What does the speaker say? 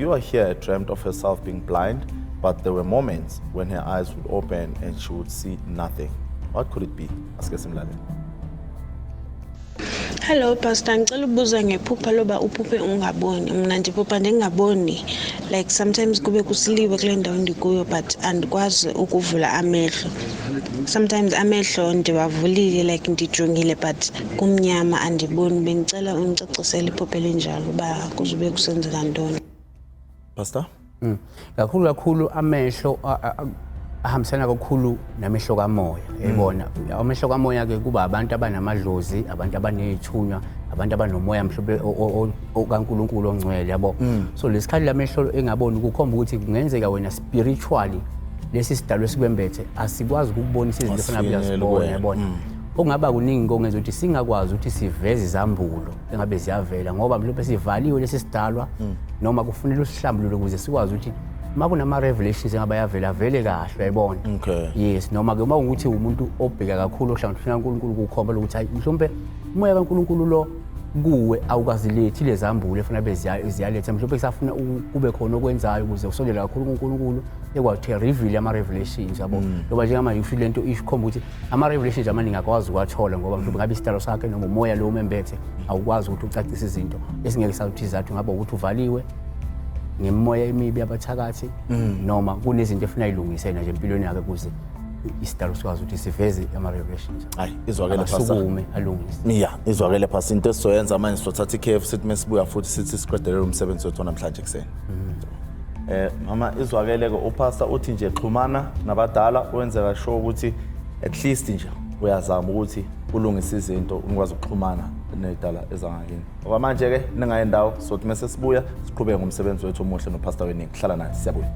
viewer here dreamt of herself being blind, but there were moments when her eyes would open and she would see nothing. What could it be? Asike simlalele. Hello Pastor, ngicela ukubuza ngephupha loba uphuphe ungaboni. Mna ndiphupha ndingaboni. Like sometimes kube kusiliwe kule ndawo ndikuyo but andikwazi ukuvula amehlo. Sometimes amehlo ndiwavulile like ndijongile but kumnyama andiboni. Bendicela undicacisele iphupha elinjalo uba kuzube kusenzeka ntoni. Pastor? Kakhulu kakhulu amehlo ahambisana kakhulu namehlo kamoya, yayibona. Amehlo kamoya ke kuba abantu abanamadlozi, abantu abanezithunywa, abantu abanomoya mhlawumbe kaNkulunkulu ongcwele, yabo. So lesikhathi lamehlo engaboni kukhomba ukuthi kungenzeka wena spiritually lesi sidalwa esikwembethe asikwazi ukukubonisa izinto efana Asifinyeleli uyazibona, kuwena. yabona. Okungaba kuningi kongenza ukuthi singakwazi ukuthi siveze izambulo engabe ziyavela ngoba mhlawumbe sivaliwe lesi sidalwa noma kufuneka usihlambulule ukuze sikwazi ukuthi uma kunama-revelations engabe ayavela avele kahle, uyayibona. Yes, noma-ke uma ukuthi umuntu obheka kakhulu ohlangothini kaNkulunkulu kukhomba lokuthi hayi mhlawumbe umoya kaNkulunkulu lo kuwe awukazilethi lezambulo efuna ziyaletha, mhlawumbe kusafuna kube khona okwenzayo ukuze usondele kakhulu kuNkulunkulu ekwazi ukuthi reveal ama-revelations, yabo. Ngoba njengamanje usho lento ikhomba ukuthi ama-revelations amaningi akwazi ukuwathola ngoba mhlawumbe ngabe isidalo sakhe noma umoya lo umembethe awukwazi ukuthi ucacise izinto esingeke sathi izathu ngabe ukuthi uvaliwe ngemimoya emibi abathakathi noma kunezinto efuna ayilungise nje empilweni yakhe ukuze isidalo sikwazi ukuthi siveze ama-revelations. Hayi, izwakele, Pastor. Akasukume alungise. Yeah, izwakele, Pastor. Into esizoyenza manje, sizothatha ikhefu, sithi mesibuya futhi sithi siqedelele umsebenzi wethu namhlanje ekuseni. Mama, izwakele ke. Upastor uthi nje xhumana nabadala, wenzeka sure ukuthi at least nje uyazama ukuthi ulungise izinto, ukwazi ukuxhumana nezidala ezangakini. Okwamanje ke ningayi ndawo, sothi mase sibuya siqhubeke ngomsebenzi wethu omuhle noPastor weningi. Hlala nathi, siyabuya.